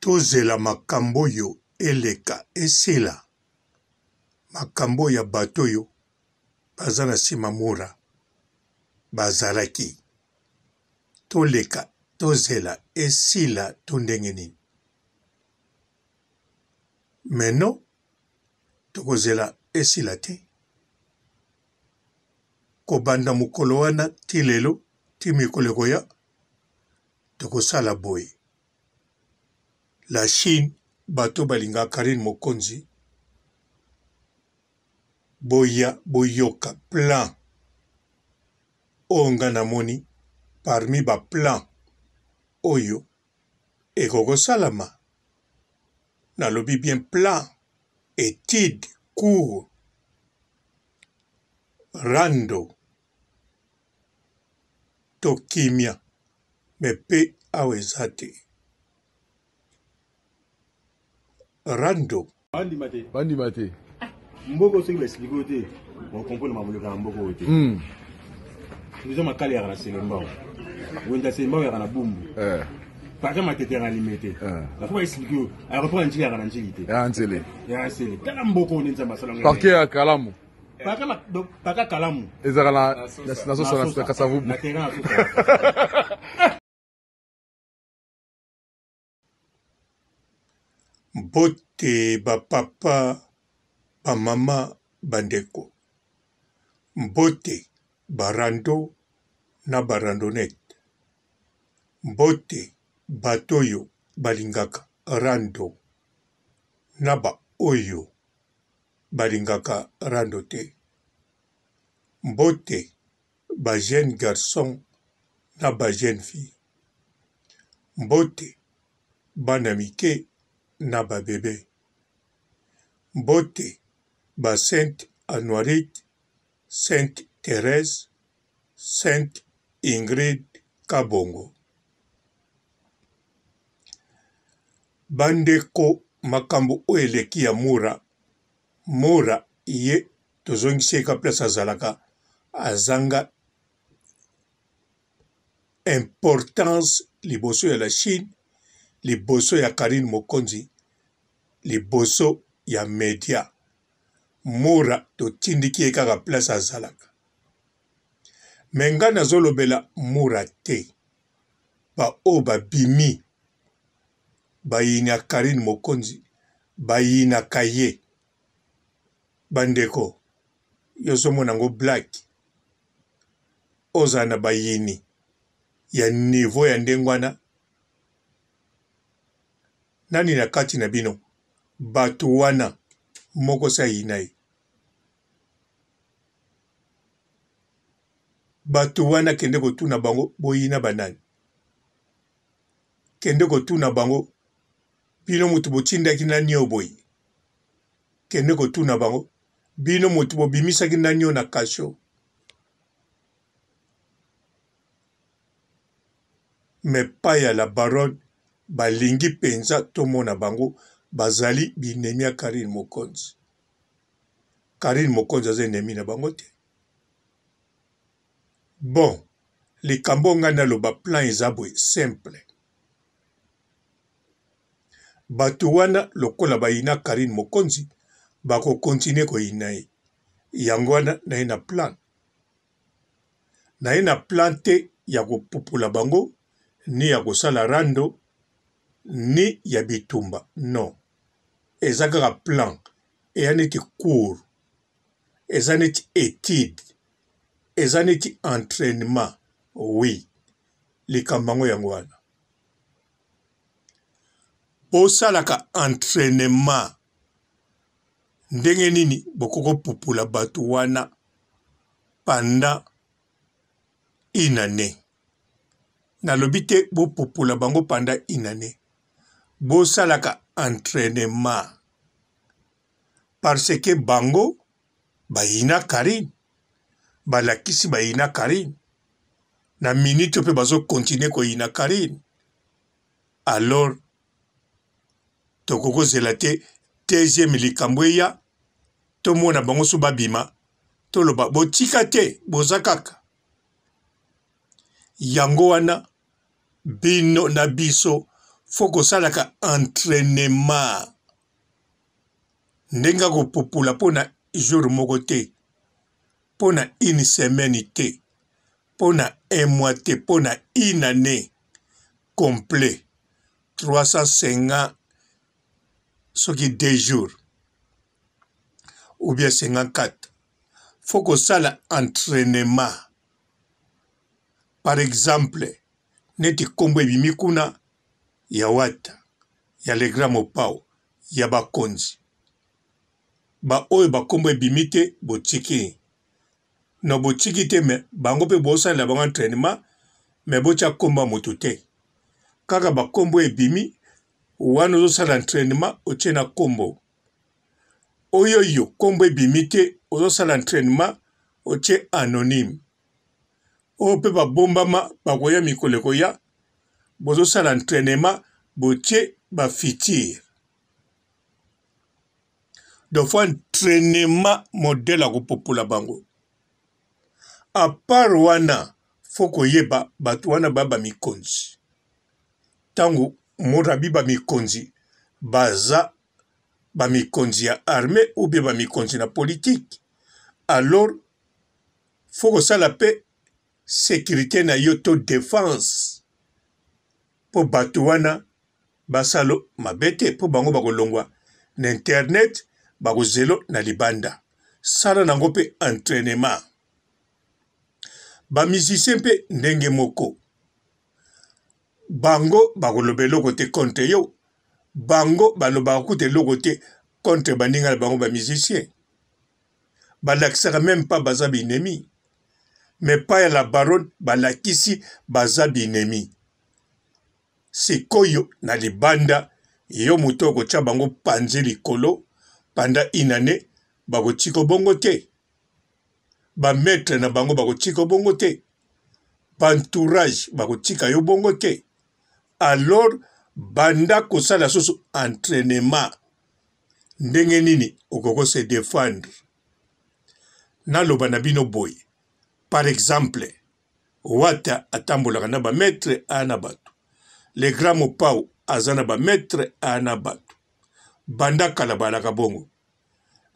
Tozela makambo oyo eleka esila makambo ya bato oyo baza na sima mura bazalaki toleka tozela esila to ndenge nini mais non tokozela esila te kobanda mokolo wana ti lelo ti mikolo ekoya tokosala boye la Chine bato balingaka Carine Mokonzi boya boyoka plan oyo nga namoni parmi ba plan oyo ekokosalama nalobi bien plan etude cours rando to kimia mais pe awa eza te rando. Bandima te. Bandima te. Mboka soki ba explique yo te, o comprendre makambo eleka na mboka oyo te. Prison makala eyaka na Selembao. Wenze ya Selembao eyaka na Bumbu. Eh. Parquet Matete eyaka na Limete. Eh. Bafo ba explique yo, aéroport ya Ndjili eyaka na Ndjili te. Ya Nsele. Ya Nsele. Tala mboka oyo nde Nzambe asala ngo. Parquet ya Kalamu. Paka Kalamu. Ezalaka na na sosa na Kasavubu. Na terrain ya sosa. Mbote ba papa, ba mama, ba ndeko. Mbote ba rando na ba randonnette. Mbote bato oyo balingaka rando na ba oyo balingaka rando te. Mbote ba jeunes garçons na ba jeunes filles. Mbote bana mike na ba bebes. Mbote ba Sainte Anuarite, Sainte Therèse, Sainte Ingrid Kabongo. Ba ndeko makambo oyo eleki ya Mura, Mura ye tozongisi ye ka place azalaka azanga importance liboso ya la Chine, liboso ya Carine Mokonzi, liboso ya media. Mura totindiki ye kaka place azalaka. Mais nga nazolobela Mura te. Ba oyo babimi bayina Carine Mokonzi bayinaka ye. Bandeko yo ozomona yango black ozala na bayini ya niveau ya ndenge wana nani na kati na bino bato wana moko se ayina ye bato wana kende kotuna bango boyina banani kende kotuna bango bino moto botindaki nani oyo boye kende kotuna bango bino moto bobimisaki nani oyo na kasho mais pa ya la baronne balingi mpenza tomona bango bazali binemi ya Carine Mokonzi. Carine Mokonzi aza enemi na bango te. Bon, likambo ngai naloba plan eza boye simple. Bato wana lokola bayina Carine Mokonzi bako continuer koyina ye. Yango wana naye na plan. Naye na plan te ya kopupula bango ni ya kosala rando ni ya bitumba non. Eza kaka plan eya neti cours eza neti etude eza neti entrainement oui likambo yango yango wana. Bosalaka entrainement ndenge nini bokoki kopupula bato wana pendant une annee. Nalobi te bopupula bango pendant une annee. Bosalaka entrainement parce que bango bayina Carine, balakisi bayina Carine na minute mpe bazo continuer koyina Carine. Alors tokoki kozela te deuxième likambo eya tomona bango so babima toloba botika te boza kaka yango wana bino na biso. Faut kosalaka entrainement ndenge akopupula mpo na jour moko te, mpo na une semaine te, mpo na un mois te, mpo na une annee complet 350 soki 2 jours ou bien 54 faut kosala entrainement. Par exemple neti kombo ebimi kuna ya Wata, ya le grand Mopao, ya bakonzi ba oyo ba kombo ebimi te botiki no botiki te mais bango pe bosalela bango entrainement mais botia kombo ya moto te kaka ba kombo ebimi wana ozosala entrainement otie na kombo oyo yo kombo ebimi te ozosala entrainement otie anonyme oyo mpe babombama bakoya mikolo ekoya bozosala entrainement botie ba futur donc faut entrainement modèle ya kopopola bango à part wana faut koyeba bato wana ba ba mikonzi ntango morabi ba mikonzi baza ba mikonzi ya armée ou bien ba mikonzi na politique alors faut kosala pe securite na yo to defense po bato wana basalo mabe te po bango bakolongwa na internet bakozelo na libanda sala nango pe entrainement ba musicien pe ndenge moko bango bakoloba eloko te contre yo bango balobaka kutu eloko te contre baninga na bango ba musicien balakisaka meme pas baza binemi mais pas ya la baronne balakisi baza binemi sikoyo na libanda yo moto okotya bango panzi likolo panda une année bakotika bongo te ba maitre na bango bakotika bongo te ba entourage bakotika yo bongo te alors banda kosala susu entrainement ndenge nini okoki ko se defendre? Naloba na bino boye par exemple Wata atambolaka na ba maitre aya na batu, le grand Mopao aza na ba maitre aya na batu banda kala balaka bongo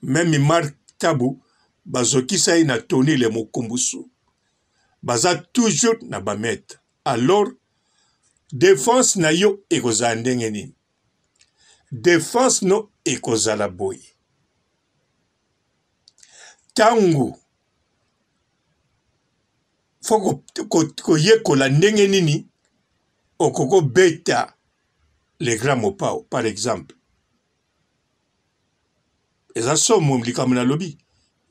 meme Marc Tabu bazokisa ye na Tony le Mokumbusu baza toujours na ba maitre alors defense na yo ekozala ndenge nini? Defense no ekozala boye tangu fo koyekola ndenge nini okoki kobeta le grand mopao par exemple eza somo likambo nalobi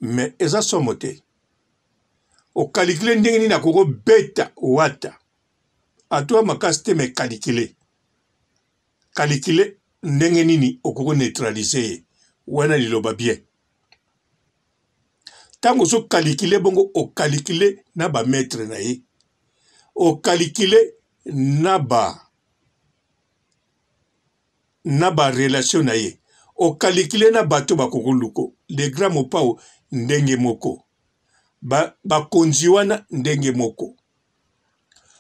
mais eza somo te okalikile ndenge nini akoki kobeta wata atoa makasi te mais kalikile Calculer ndenge nini okoki ko neutraliser ye wana liloba bien. Tango ozo calculer bongo o calculer na ba maitre na ye, o calculer na ba na ba relation na ye, o calculer na bato bakoki koluko le grand mopao ndenge moko ba bakonzi wana ndenge moko.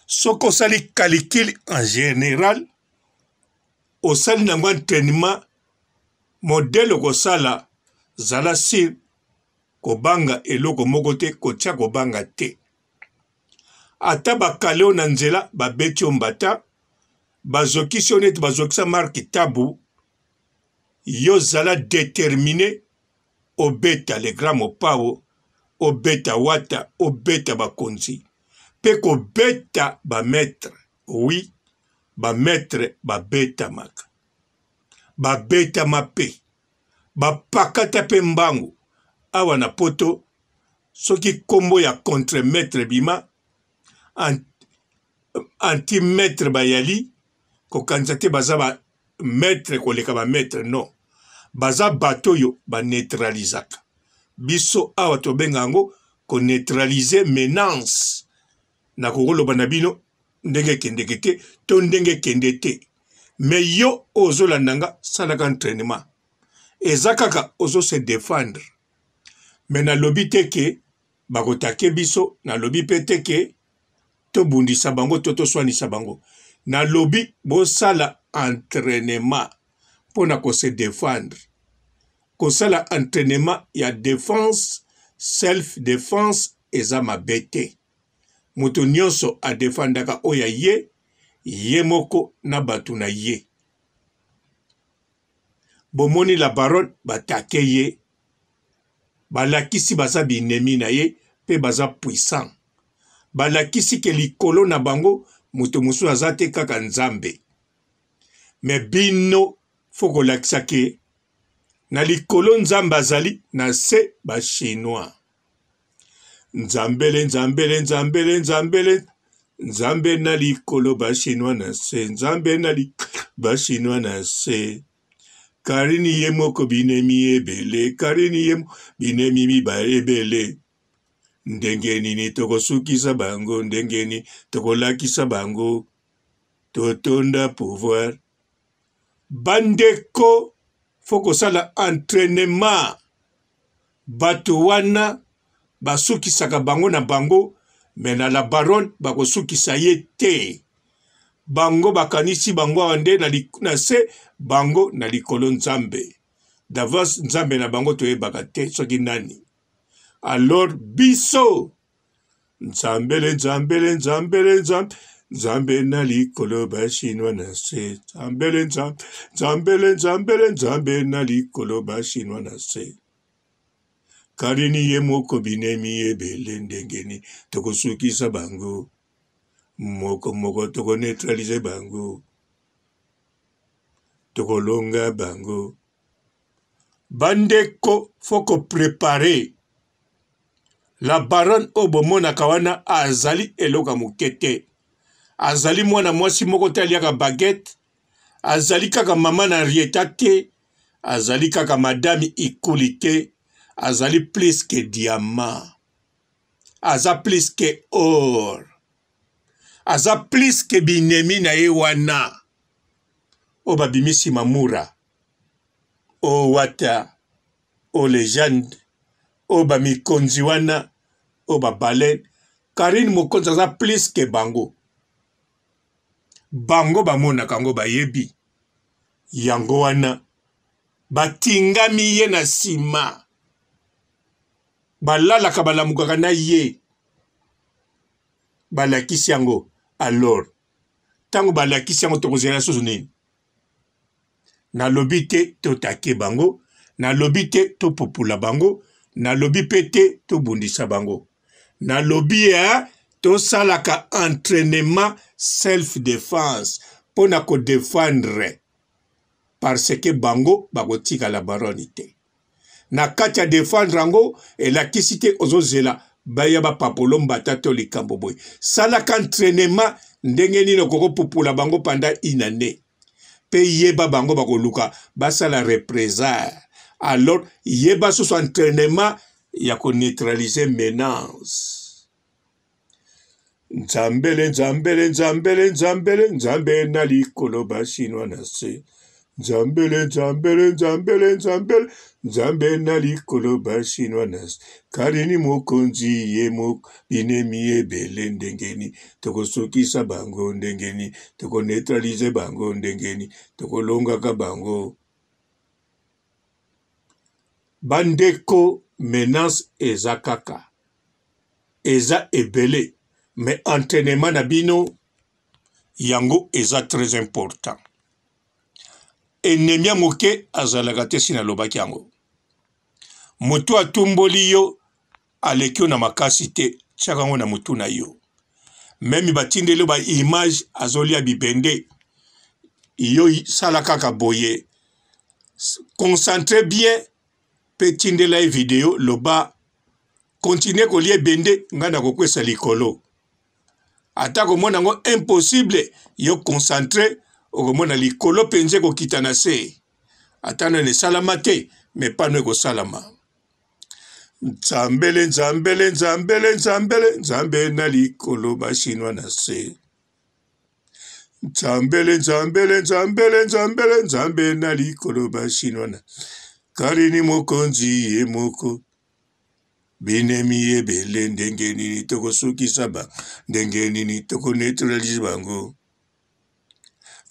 Soki osali calcul en general, osali nango entrainement modèle okosala, zala sur kobanga eloko moko te, kotia kobanga te. Ata bakale yo na nzela, babeti yo mbata, bazokisi yo neti bazokisa Marc Tabu, yo zala determine obeta le grand mopao, obeta wata, obeta bakonzi pe kobeta ba maitre, oui ba maitre babetamaka, babetama pe, bapakata pe mbangu awa na poto soki kombo ya contre maitre ebima anti maitre bayali kokanisa te baza ba maitre koleka ba maitre non baza bato oyo ba neutralisaka biso awa tobenga yango ko neutraliser menance nakokoloba na bino ndenge ekendeke te to ndenge ekende te me yo oyo ozolanda nga salaka entraînement eza kaka ozo se defendre me nalobi te ke bakotake biso nalobi pe te ke tobundisa bango to toswanisa bango nalobi bosala entrainement mpo na ko se defendre. Kosala entrainement ya defense, self defense eza mabe te. Moto nyonso a defendaka oyo ya ye, ye moko na bato na ye. Bomoni la baronne batake ye, balakisi baza binemi na ye mpe baza puissant. Balakisi ke likolo na bango moto mosusu aza te kaka Nzambe. Me bino fo kolakisa ke na likolo Nzambe azali, na se ba chinois. Nzambele nzambele nzambele nzambele nzambe na likolo ba chinois na se nzambe na li ba chinois na se Karine ye moko binemi ebele Karine ye binemi mibale ebele ndenge nini tokosukisa bango ndenge nini tokolakisa bango totonda pouvoir bandeko fo kosala entrainement Bato wana basukisaka bango na bango mais na la baronne bakosukisa ye te. Bango bakanisi bango awa nde na, na se bango na likolo Nzambe. D'avance Nzambe na bango toyebaka te soki nani. Alors biso Nzambele nzambele nzambele nzambe nzambe na likolo ba chinois na se nzambele nzambe nzambele nzambele nzambe na likolo ba chinois na se Karini ye moko binemi ebele ndenge nini tokosukisa bango moko moko tokoneutralize bango tokolonga bango Bandeko faut ko preparer la baronne oyo bomonaka wana azali eloko ya moke te azali mwana mwasi moko te aliaka baguette azali kaka mama na Henrietta te azali kaka madame Ikuli te azali plus que diamant aza plus que or aza plus que binemi na ye wana oyo babimisi mamura o wata o legende o ba mikonzi wana o ba baleine Carine mokonzi aza plus que bango bango bamonaka yango bayebi yango wana batingami ye na nsima balalaka balamukaka na ye balakisi yango alors ntango balakisi yango tokozela susu nini Nalobi te to take bango, nalobi te to pupula bango, nalobi pe te to bundisa bango. Nalobi eh, tosalaka entrainement self defense mpo na ko defendre parce que bango bakotikala baronne te. Na kati ya defendre yango elakisi te ozozela baya bapapolo mbata to likambo boye. Salaka entrainement ndenge nini okoki kopupula bango pendant une annee. Pe yeba bango bakoluka basala represailles. Alors yeba susu entrainement ya ko neutraliser menace. Nzambele nzambele nzambele nzambele nzambe na likolo ba chinois na se. Nzambele nzambele nzambele nzambele nzambe na likolo ba chinois na se. Karini mokonzi ye moko binemi ebele ndenge nini tokosukisa bango ndenge nini toko neutraliser bango ndenge nini tokolongaka bango. Bandeko menace eza kaka eza ebele mais entrainement na bino yango eza très important. Ennemi ya moke azalaka te si nalobaki yango. Moto atumboli yo aleki yo na makasi te, tiaka yango na motu na yo. Meme batindeli yo ba image azolia bibende, yo sala kaka boye, concentre bien pe tindela ye video loba continue kolia ebende ngai nakokwesa likolo. Ata komona yango impossible, yo concentre okomona likolo mpenza ekokita na se. Ata nano esalama te, me pano ekosalama. Nzambele nzambele nzambele nzambele nzambe na likolo ba chinois na se. Nzambele nzambele nzambele nzambele nzambe na likolo ba chinois na Karini mokonzi ye moko binemi ebele ndenge nini tokosukisa ba ndenge nini tokoneutralize bango.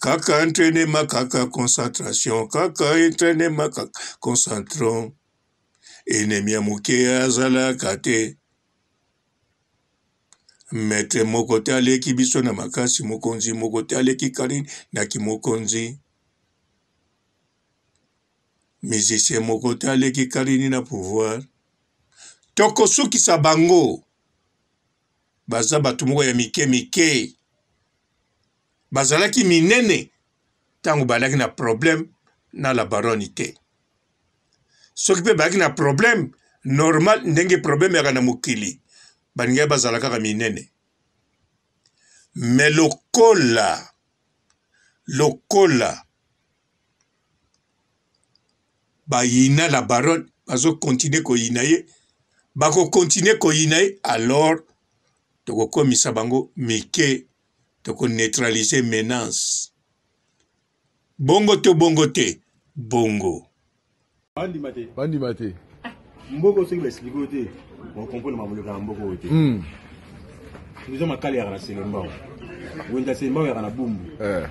Kaka entraînement, kaka concentration, kaka entraînement, kaka concentration. Ennemi ya moke azalaka te. Maître moko te aleki biso na makasi, mokonzi moko te aleki Karine na kimokonzi. Musicien moko te aleki Karine na pouvoir. Tokosukisa bango. Baza bato moko ya mike mike. Bazalaki minene ntango balaki na problème na la baronne te. Soki mpe bayaki na problème normal ndenge problème yaka na mokili balingaki bazala kaka minene. Mais lokola lokola bayina la baronne bazo continuer koyina ye bako continuer koyina ye alors tokokomisa bango mike toko neutraliser menace bongo to bongo te bongo bandima te bandima te mboka soki baexplike yo te okomprendre makambo elekaka na mboka oyo te eza makala yaka na selembao wenza selembao yaka na bumbu Eh.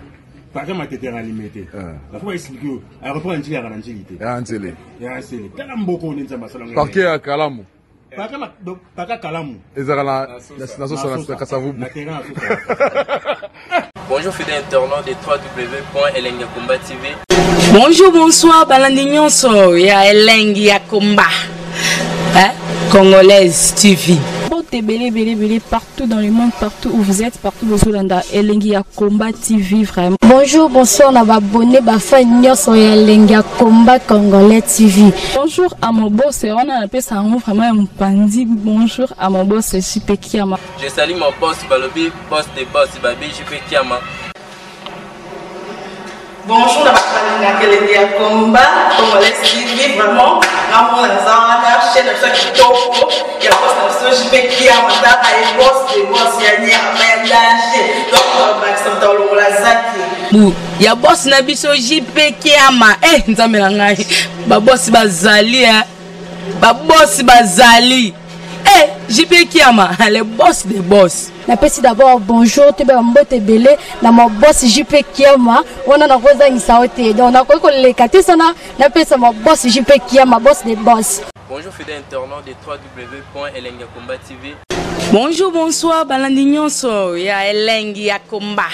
paka matete yaka na limete Eh. bafo baexplike yo aéroport ya njili yaka na njili te ya nzele ya nsele tala mboka oyo nde nzambe asala ngo parquet ya kalamu paka donc, paka kalamu ezalaka na sosa na kasavubu na terrain ya sosa. Bonjour fidèles internautes de www.elengakomba TV. Bonjour, bonsoir, balandi nyonso ya elengi ya komba. Hein? Congolaise TV. Mbote ebele ebele ebele partout dans le monde, partout où vous êtes, partout bozolanda elengi ya combat TV vraiment. Bonjour, bonsoir na ba abonné ba fan nyonso ya elengi ya combat congolais TV. Bonjour à mon boss, wana napesa yango vraiment ya mopanzi. Bonjour à mon boss JP Kiama. Je salue mon boss Balobi, boss des boss Babi JP Kiama. Bonjour na bato balingaka elengi ya combat congolais TV vraiment ngamona naza wana chaîne na biso ya kitoko ya boss na biso JP Kiama tala ye boss de boss ya nyama ya danger donc bakisa moto alongola zaki Bu ya boss na biso JP Kiama eh nzambe na ngai ba boss bazali eh ba boss bazali eh JP Kiama le boss des boss. Napesi d'abord bonjour toyeba mbote ebele na ma boss JP Kiama wana nakozangisa yo te donc nakoki koleka te sana napesa ma boss JP Kiama boss des boss. Bonjour fidèles internautes de www.elengakomba TV. Bonjour, bonsoir, balandi nyonso ya elengi ya komba.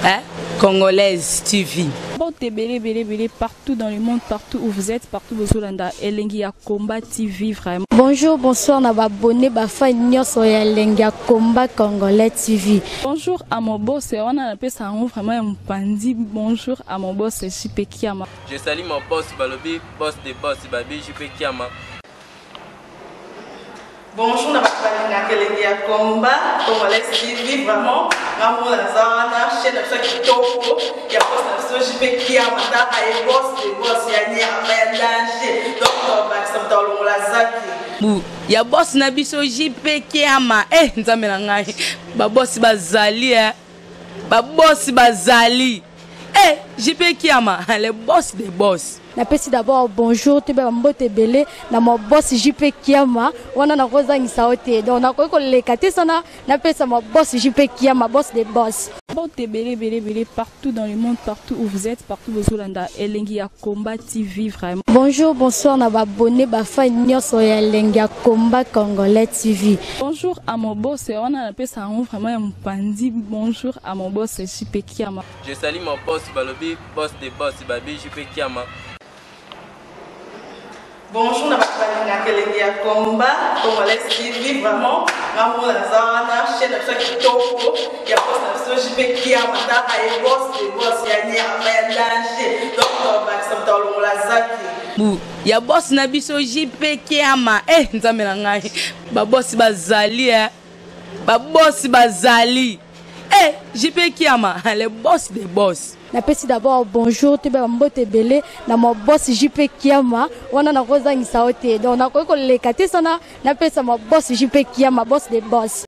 Hein? Congolaise TV. Mbote ebele ebele ebele partout dans le monde, partout où vous êtes, partout bozolanda elengi ya combat TV vraiment. Bonjour, bonsoir na ba abonné ba fan nyonso ya elengi ya combat congolais TV. Bonjour à mon boss, wana napesa yango vraiment ya mopanzi. Bonjour à mon boss JP Kiama. Je salue mon boss Balobi, boss des boss Babi JP Kiama. Bonjour na bato balingaka elengi ya combat congolais TV vraiment ngamona naza wana chaîne na biso ya kitoko ya boss na biso JP Kiama tala ye boss de boss ya nyama ya danger donc bakisa moto alongola zaki Bu ya boss na biso JP Kiama eh nzambe na ngai ba boss bazali eh ba boss bazali eh JP Kiama le boss des boss. Napesi d'abord bonjour toyeba mbote ebele na ma boss JP Kiama wana nakozangisa yo te donc nakoki koleka te sana napesa ma boss JP Kiama boss des boss. Mbote ebele ebele ebele partout dans le monde, partout où vous êtes, partout bozolanda elengi ya combat TV vraiment. Bonjour, bonsoir na ba abonné ba fan nyonso ya elengi ya combat congolais TV. Bonjour à mon boss, wana napesa yango vraiment ya mopanzi. Bonjour à mon boss JP Kiama. Je salue mon boss Balobi, boss des boss Babi JP Kiama. Bonjour na bato balingaka elengi ya combat congolais TV vraiment ngamona naza wana chaîne na biso ya kitoko ya boss na biso JP Kiama tala ye boss de boss ya nyama ya danger donc bakisa moto alongola zaki. Bu ya boss na biso JP Kiama eh nzambe na ngai ba boss bazali eh ba boss bazali eh JP Kiama le boss des boss. Napesi d'abord bonjour toyeba mbote ebele na ma boss JP Kiama wana nakozangisa yo te donc nakoki koleka te sana napesa ma boss JP Kiama boss des boss.